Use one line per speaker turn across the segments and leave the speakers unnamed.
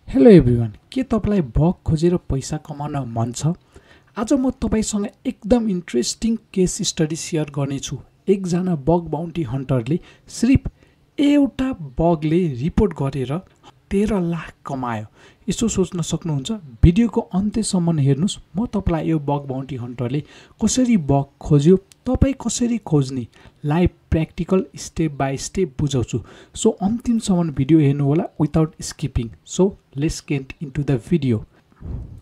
Hello everyone, के तपाईलाई bug खोजेर पैसा कमाउन मन छ? आज म तपाईसँग एकदम इन्ट्रेस्टिङ केस स्टडी सेयर गर्नेछु। एकजना बग बाउन्टी हन्टरले सिर्फ एउटा बगले रिपोर्ट गरेर 13 लाख कमायो। यसो सोच्न सक्नुहुन्छ? भिडियोको अन्त्यसम्म हेर्नुस्। म तपाईलाई यो बग बाउन्टी हन्टरले कसरी बग खोज्यो, तपाई कसरी खोज्ने, live practical step by step बुझाउँछु। सो अन्तिमसम्म भिडियो हेर्नु होला without skipping. So let's get into the video.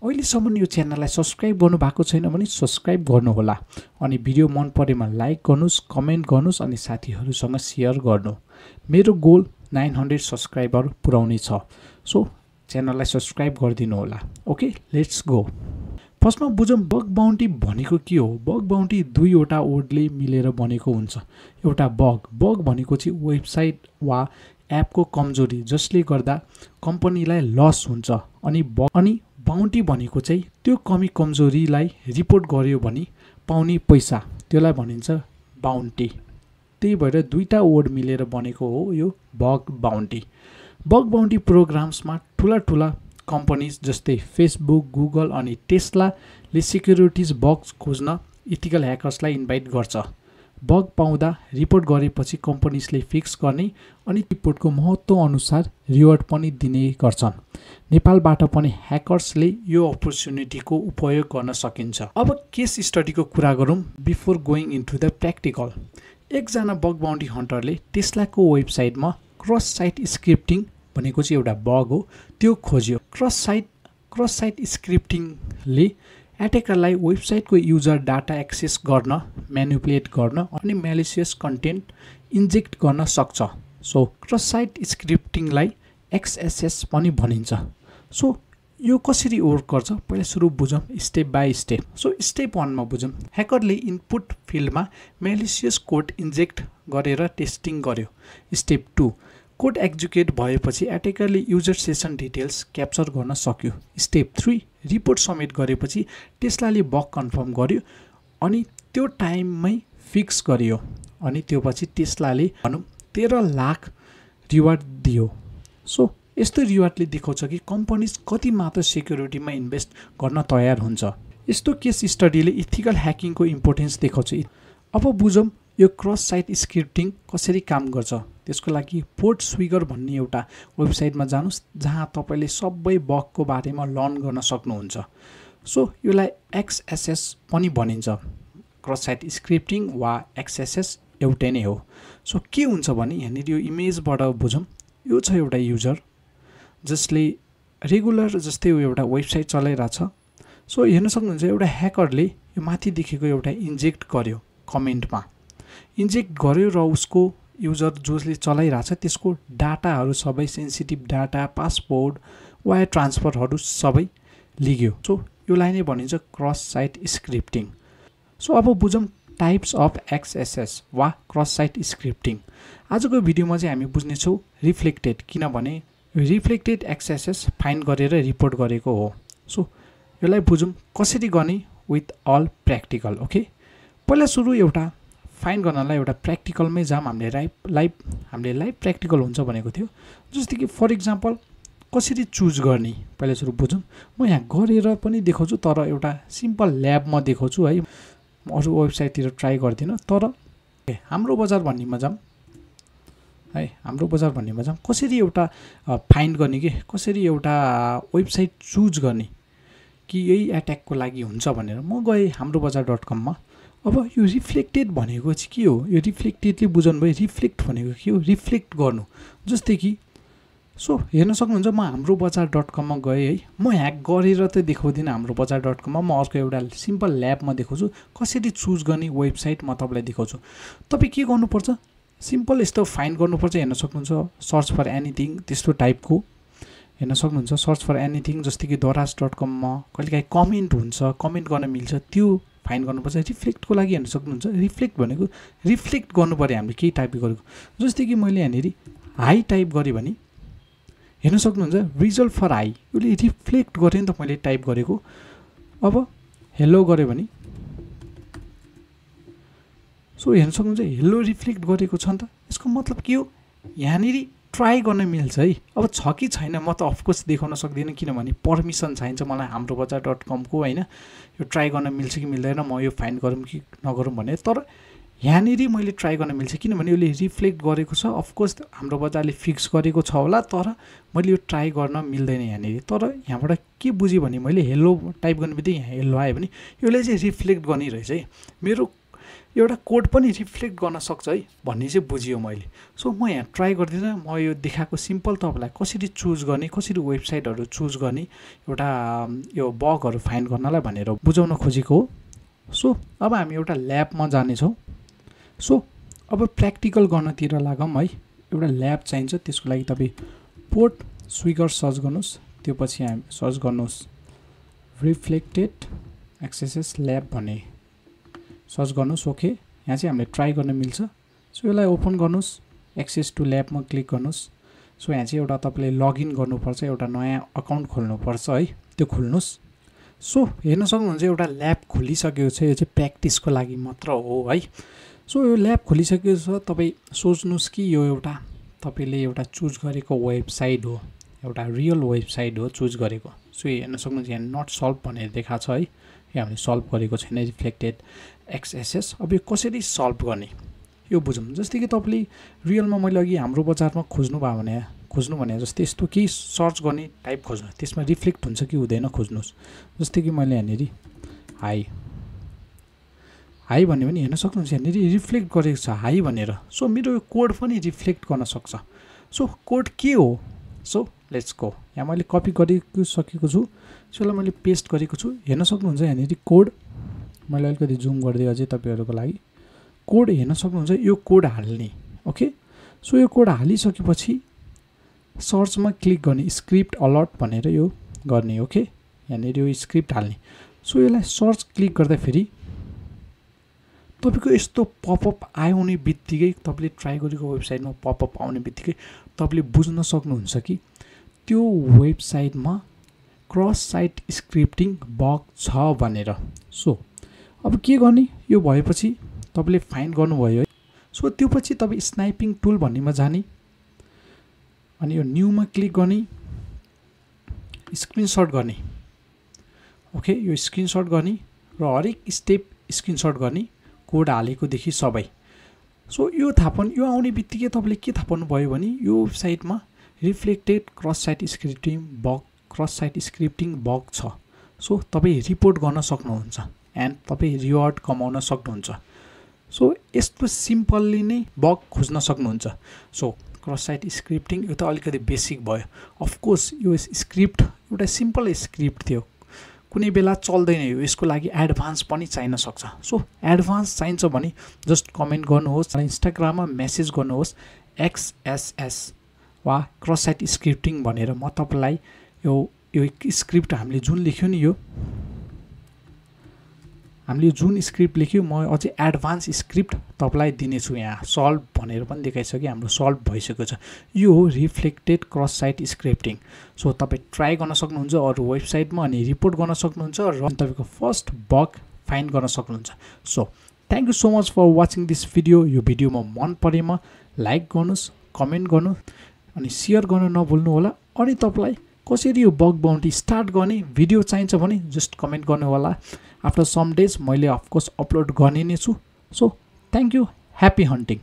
अहिलेसम्म यो च्यानललाई सब्सक्राइब गर्नु भएको छैन भने सब्सक्राइब गर्नुहोला, अनि भिडियो मन परेमा लाइक गर्नुस्, कमेन्ट गर्नुस्, अनि साथीहरूसँग सेयर गर्नु। मेरो गोल 900 सब्सक्राइबर पुर्याउने छ। सो च्यानललाई सब्सक्राइब गरिदिनु होला। Okay, let's go. फर्स्टमा बुझौँ बग बाउन्टी भनेको के हो। बग बाउन्टी दुईवटा वर्डले मिलेर बनेको हुन्छ। एउटा बग भनेको चाहिँ वेबसाइट वा एपको कमजोरी जसले गर्दा कम्पनीलाई लस हुन्छ, अनि बाउन्टी भनेको चाहिँ त्यो कमी कमजोरीलाई रिपोर्ट गर्यो भने पाउने पैसा, त्यसलाई भनिन्छ बाउन्टी। त्यही भएर दुईटा वर्ड मिलेर बनेको हो यो बग बाउन्टी। बग बाउन्टी प्रोग्राम्समा ठुला कम्पनीज जस्तै फेसबुक, गुगल अनि टेस्लाले सिक्युरिटिज बग्स खोज्न इथिकल ह्याकर्सलाई इन्भाइट गर्छ। बग पाउँदा रिपोर्ट गरेपछि कम्पनीजले फिक्स गर्ने अनि रिपोर्टको महत्त्व अनुसार रिवार्ड पनि दिने गर्छन्। नेपालबाट पनि ह्याकर्सले यो अपर्च्युनिटीको उपयोग गर्न सकिन्छ। अब केस स्टडीको कुरा गरौँ before going into the practical. एकजना बग बाउन्टी हन्टरले टेस्लाको वेबसाइटमा क्रस साइट स्क्रिप्टिङ भनेको चाहिँ एउटा बग हो, त्यो खोज्यो। क्रस साइट स्क्रिप्टिङले एटेकरलाई वेबसाइटको युजर डाटा एक्सेस गर्न, म्यानिपुलेट गर्न अनि म्यालिसियस कन्टेन्ट इन्जेक्ट गर्न सक्छ। सो क्रस साइट स्क्रिप्टिङलाई XSS पनि भनिन्छ। सो यो कसरी वर्क गर्छ पहिला सुरु बुझौँ step by step. So step 1 मा बुझौँ। ह्याकरले इनपुट फिल्डमा म्यालिसियस कोड इन्जेक्ट गरेर टेस्टिङ गर्यो। स्टेप 2, कोड एक्जिक्युट भएपछि एटेकरले युजर सेसन डिटेल्स क्याप्चर गर्न सक्यो। स्टेप 3, रिपोर्ट सब्मिट गरेपछि टेस्लाले बग कन्फर्म गर्यो अनि त्यो टाइममै फिक्स गरियो, अनि त्यो पछि टेस्लाले भनौँ 13 लाख रिवार्ड दियो। सो यस्तो रिवार्डले देखाउँछ कि कम्पनीज कति मात्र सेक्युरिटीमा इन्भेस्ट गर्न तयार हुन्छ। यस्तो केस स्टडीले इथिकल ह्याकिङको इम्पोर्टेन्स देखाउँछ। अब बुझौँ यो क्रस साइट स्क्रिप्टिङ कसरी काम गर्छ। त्यसको लागि पोर्ट स्विगर भन्ने एउटा वेबसाइटमा जानुस् जहाँ तपाईँले सबै बगको बारेमा लर्न गर्न सक्नुहुन्छ। सो यसलाई XSS पनि भनिन्छ। क्रस साइट स्क्रिप्टिङ वा XSS एउटै नै हो। सो के हुन्छ भने यहाँनिर यो इमेजबाट बुझौँ। यो छ एउटा युजर जसले रेगुलर जस्तै एउटा वेबसाइट चलाइरहेछ। सो हेर्न सक्नुहुन्छ एउटा ह्याकरले यो माथि देखेको एउटा इन्जेक्ट गर्यो, कमेन्टमा इन्जेक्ट गर्यो र उसको युजर जसले चलाइरहेछ त्यसको डाटाहरू सबै सेन्सिटिभ डाटा, पासवर्ड, वायर ट्रान्सफरहरू सबै लिग्यो। सो योलाई नै भनिन्छ क्रस साइट स्क्रिप्टिङ। सो अब बुझौँ टाइप्स अफ XSS वा क्रस साइट स्क्रिप्टिङ। आजको भिडियोमा चाहिँ हामी बुझ्नेछौँ रिफ्लेक्टेड, किनभने रिफ्लेक्टेड XSS फाइन्ड गरेर रिपोर्ट गरेको हो। सो यसलाई बुझौँ कसरी गर्ने विथ अल प्र्याक्टिकल। ओके, पहिला सुरु एउटा फाइन्ड गर्नलाई एउटा प्र्याक्टिकलमै जाम। हामीले लाइभ प्र्याक्टिकल हुन्छ भनेको थियो। जस्तै कि फर इक्जाम्पल कसरी चुज गर्ने पहिला सुरु बुझौँ। म यहाँ गरेर पनि देखाउँछु, तर एउटा सिम्पल ल्याबमा देखाउँछु है। म अरू वेबसाइटतिर ट्राई गर्दिनँ। तर हाम्रो बजार भन्नेमा जाऊँ है। हाम्रो बजार भन्नेमा जाऊँ कसरी एउटा फाइन्ड गर्ने, के कसरी एउटा वेबसाइट चुज गर्ने कि यही एट्याकको लागि हुन्छ भनेर म गएँ हाम्रो बजार.com मा। अब यो रिफ्लेक्टेड भनेको चाहिँ के हो? यो रिफ्लेक्टेडले बुझाउनु भयो। रिफ्लेक्ट भनेको के हो? रिफ्लेक्ट गर्नु। जस्तै कि सो हेर्न सक्नुहुन्छ म हाम्रो बजार.com मा गएँ है। म ह्याक गरेर त देखाउँदिनँ हाम्रो बजार.com मा। म अर्को एउटा सिम्पल ल्याबमा देखाउँछु कसरी चुज गर्ने वेबसाइट म तपाईँलाई देखाउँछु। तपाईँ के गर्नुपर्छ? सिम्पल यस्तो फाइन्ड गर्नुपर्छ। हेर्न सक्नुहुन्छ सर्च फर एनिथिङ त्यस्तो टाइपको हेर्न सक्नुहुन्छ। सर्च फर एनिथिङ जस्तै कि दराज.com मा कहिलेकाहीँ कमेन्ट हुन्छ, कमेन्ट गर्न मिल्छ, त्यो फाइन्ड गर्नुपर्छ। रिफ्लेक्टको लागि हेर्न सक्नुहुन्छ। रिफ्लेक्ट भनेको रिफ्लेक्ट गर्नु पऱ्यो हामीले केही टाइप गरेको। जस्तै कि मैले यहाँनिर हाई टाइप गरेँ भने हेर्न सक्नुहुन्छ रिजल्ट फर हाई, यसले रिफ्लेक्ट गरेँ नि त मैले टाइप गरेको। अब हेलो गरेँ भने सो हेर्न सक्नुहुन्छ हेलो रिफ्लेक्ट गरेको छ नि त। यसको मतलब के हो? यहाँनिर ट्राई गर्न मिल्छ है। अब छ कि छैन म त अफकोर्स देखाउन सक्दिनँ, किनभने पर्मिसन चाहिन्छ मलाई हाम्रो बजार.com को होइन, यो ट्राई गर्न मिल्छ कि मिल्दैन, म यो फाइन्ड गरौँ कि नगरौँ भने। तर यहाँनिर मैले ट्राई गर्न मिल्छ किनभने यसले रिफ्लेक्ट गरेको छ। अफकोर्स हाम्रो बजारले फिक्स गरेको छ होला, तर मैले यो ट्राई गर्न मिल्दैन यहाँनिर। तर यहाँबाट के बुझेँ भने मैले हेलो टाइप गर्ने बित्तिकै यहाँ हेलो आयो भने यसले चाहिँ रिफ्लेक्ट गर्ने रहेछ है, मेरो एउटा कोड पनि रिफ्लेक्ट गर्न सक्छ है भन्ने चाहिँ बुझियो मैले। सो म यहाँ ट्राई गर्दिनँ, म यो देखाएको सिम्पल तपाईँलाई कसरी चुज गर्ने, कसरी वेबसाइटहरू चुज गर्ने एउटा यो बगहरू फाइन्ड गर्नलाई भनेर बुझाउन खोजेको हो। सो अब हामी एउटा ल्याबमा जानेछौँ। सो अब प्र्याक्टिकल गर्नतिर लागौँ है। एउटा ल्याब चाहिन्छ, त्यसको लागि तपाईँ पोर्ट स्विगर सर्च गर्नुहोस्, त्यो पछि हामी सर्च गर्नुहोस् रिफ्लेक्टेड एक्सएसएस ल्याब भन्ने सर्च गर्नुहोस्। ओके, यहाँ चाहिँ हामीले ट्राई गर्न मिल्छ। सो यसलाई ओपन गर्नुहोस्, एक्सेस टु ल्याबमा क्लिक गर्नुहोस्। सो यहाँ चाहिँ एउटा तपाईँले लगइन गर्नुपर्छ, एउटा नयाँ अकाउन्ट खोल्नुपर्छ है, त्यो खोल्नुहोस्। सो हेर्न सक्नुहुन्छ एउटा ल्याब खोलिसकेको छ, यो चाहिँ प्र्याक्टिसको लागि मात्र हो है। सो यो ल्याब खोलिसकेको छ, तपाईँ सोच्नुहोस् कि यो एउटा तपाईँले एउटा चुज गरेको वेबसाइट हो, एउटा रियल वेबसाइट हो चुज गरेको। सो हेर्न सक्नुहुन्छ यहाँ नट सल्भ भनेर देखाएको छ है, यो हामीले सल्भ गरेको छैन रिफ्लेक्टेड एक्सएसएस। अब यो कसरी सल्भ गर्ने यो बुझौँ। जस्तै कि तपाईँले रियलमा मैले अघि हाम्रो बजारमा खोज्नु भने जस्तै यस्तो केही सर्च गर्ने टाइप खोज्नु, त्यसमा रिफ्लेक्ट हुन्छ कि हुँदैन खोज्नुहोस्। जस्तै कि मैले यहाँनिर हाई भन्यो भने हेर्न सक्नुहुन्छ यहाँनिर रिफ्लेक्ट गरेको छ हाई भनेर। सो मेरो यो कोड पनि रिफ्लेक्ट गर्न सक्छ। सो कोड के हो? So let's go. यहाँ मैले कपी गरिसकेको छु, यसलाई मैले पेस्ट गरेको छु। हेर्न सक्नुहुन्छ यहाँनिर कोड, मैले अलिकति जुम गरिदिएँ अझै तपाईँहरूको लागि। कोड हेर्न सक्नुहुन्छ, यो कोड हाल्ने। ओके, सो यो कोड हालिसकेपछि सर्चमा क्लिक गर्ने, स्क्रिप्ट अलर्ट भनेर यो गर्ने। ओके, यहाँनिर यो स्क्रिप्ट हाल्ने। सो यसलाई सर्च क्लिक गर्दाखेरि तपाईँको यस्तो पपअप आउने बित्तिकै, तपाईँले ट्राई गरेको वेबसाइटमा पपअप आउने बित्तिकै तपाईँले बुझ्न सक्नुहुन्छ कि त्यो वेबसाइटमा क्रस साइट स्क्रिप्टिङ बग छ भनेर। सो अब के गर्ने, यो भएपछि तपाईँले फाइन्ड गर्नुभयो है। सो त्यो पछि तपाईँ स्नाइपिङ टुल भन्नेमा जाने, अनि यो न्यूमा क्लिक गर्ने, स्क्रिनसट गर्ने। ओके, यो स्क्रिनसट गर्ने र हरेक स्टेप स्क्रिनसट गर्ने, कोड हालेकोदेखि सबै। सो यो थाहा पाउनु, यो आउने बित्तिकै तपाईँले के थाहा पाउनुभयो भने यो वेबसाइटमा reflected cross site scripting bug छ। सो तपाईँ रिपोर्ट गर्न सक्नुहुन्छ एन्ड तपाईँ रिवार्ड कमाउन सक्नुहुन्छ। सो यस्तो सिम्पल्ली नै बग खोज्न सक्नुहुन्छ। सो क्रस साइट स्क्रिप्टिङ यो त अलिकति बेसिक भयो। अफकोर्स यो स्क्रिप्ट एउटा सिम्पल स्क्रिप्ट थियो, कुनै बेला चल्दैन यो, यसको लागि एडभान्स पनि चाहिन सक्छ। सो एडभान्स चाहिन्छ भने जस्ट कमेन्ट गर्नुहोस्, इन्स्टाग्राममा मेसेज गर्नुहोस् XSS वा क्रस साइट स्क्रिप्टिङ भनेर। म तपाईँलाई यो स्क्रिप्ट हामीले जुन लेख्यो नि, यो हामीले जुन स्क्रिप्ट लेख्यो, म अझै एडभान्स स्क्रिप्ट तपाईँलाई दिनेछु। यहाँ सल्भ भनेर पनि देखाइसक्यो, हाम्रो सल्भ भइसकेको छ। यो हो reflected cross site scripting. So तपाईँ ट्राई गर्न सक्नुहुन्छ अरू वेबसाइटमा, अनि रिपोर्ट गर्न सक्नुहुन्छ र तपाईँको फर्स्ट बग फाइन्ड गर्न सक्नुहुन्छ। So thank you so much for watching this video. यो भिडियोमा मन परेमा लाइक गर्नुहोस्, कमेन्ट गर्नु अनि सेयर गर्न नभुल्नु होला। अनि तपाईँलाई कसरी यो बग बाउन्टी स्टार्ट गर्ने भिडियो चाहिन्छ भने जस्ट कमेन्ट गर्नु होला। आफ्टर सम डेज मैले अफकोर्स अपलोड गर्ने नै छु। So thank you, happy hunting.